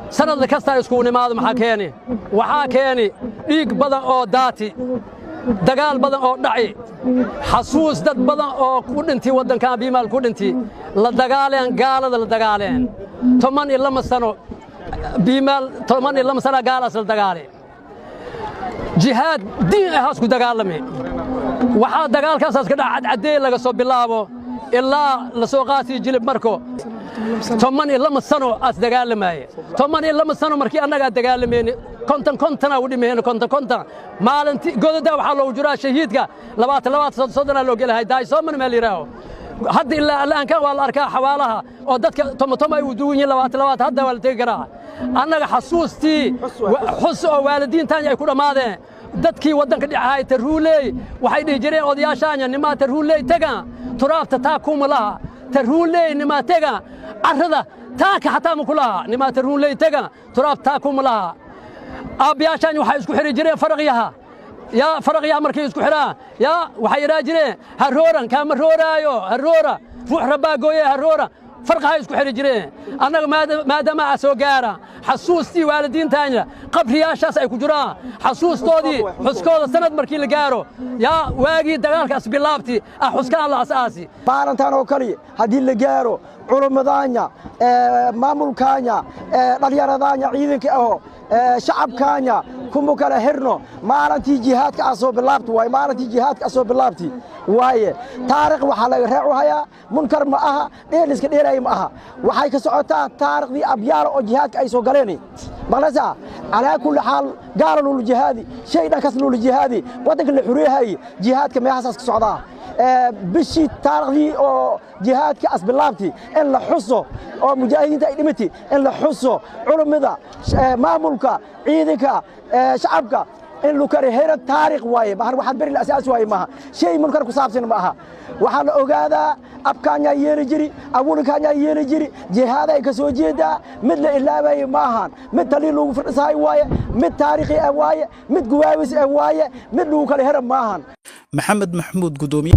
Sanad kastaa iskugu nimaado. Maxaa keeni? Waxaa keeni dhiig badan oo daati, dagaal badan oo dhaci, xasuus dad badan oo ku dhintay waddankan Biimaal ku dhintay, la dagaaleen gaalada, la dagaaleen 12 sano. Biimaal 12 sana gaalaas la dagaale, jihaad diin ahaas ku dagaalame. Waxaa dagaalkaasaas ka dhaca Cadcadeey laga soo bilaabo ilaa la soo qaasiyo Jilib. Marko 12 sano aas dagaalamaye. 12 sano markii annagaa dagaalamayni, 50 50-aa u dhimaheen, 50 50. Maalintii gododaa waxaa loogu jiraa shahiidka 20 20, 30 30-aa loo gelahay. Daaysoomana meel yidhaaho hadda ilaa allaankan waa la arkaa xawaalaha oo dadka tomo ay u duwan yihiin, 20 20. Hadda waa la tegi karaa. Annaga xasuustii xus oo waalidiintaan ay ku dhammaadeen, dadkii waddanka dhicahay Taruuley, waxay dhihi jireen odayaashaanya: "Nimaa Taruuley tega, turaabta taa kuma laha. Taruuley nimaa tega, carrada taaka xataa ma ku laha. Nimaa Taruuley tega, turaabta taa kuma laha." Aabbiyaashaanya waxay isku xidhi jireen faraqyaha. Yaa faraqyaha markay isku xidhaan, yaa waxay idhaa jireen: "Harooran kaama rooraayo, haroora ruux rabbaa gooye, haroora." Farqahay isku xidhi jireen. Annaga maadaama aa soo gaara xasuustii waalidiintaanya qabriyaashaas ay ku jiraan, xasuustoodii xuskooda sanad markii la gaaro, yaa waagii dagaalkaas bilaabti ah xuskaan la asaasi. Maalintan oo kaliya haddii la gaaro, culummadaanya, maamulkaanya, dhallinyaradaanya, ciidanka aho, shacabkaanya kuma kala xirno. Maalintii jihaadka aa soo bilaabti waaye, maalintii jihaadka aa soo bilaabti waaye. Taarikh waxaa laga raacu hayaa, munkar ma aha, dheel iska dheelaya ma aha. Waxay ka socotaa taariikhdii abyaala oo jihaadka ay soo galeen. Maqlaysaa? Calaa kulli xaal, gaala lulu jihaadi, shay dhankas lulu jihaadi, waddanka la xureehay, jihaadka meehasaas ka socdaa. Bishii taariikhdii oo jihaadka asbilaabti in la xuso oo mujaahidiinta ay dhimati in la xuso, culummada, maamulka, ciidanka, shacabka in lu kala hero taariikh waaye. Maahan waxaad beri la asaas waaye, maaha shay munkar ku saabsan ma aha. Waxaa la ogaadaa abkaanyaa yeeli jiri, awulinkaanyaa yeeli jiri, jihaad ay ka soo jeedaa. Mid la ilaabaye maahan, mid talii lagu fadhisahay waaye, mid taariikhi ah waaye, mid guwaawis ah waaye, mid lagu kala hero maahan. Maxamed Maxmuud, gudoomiye.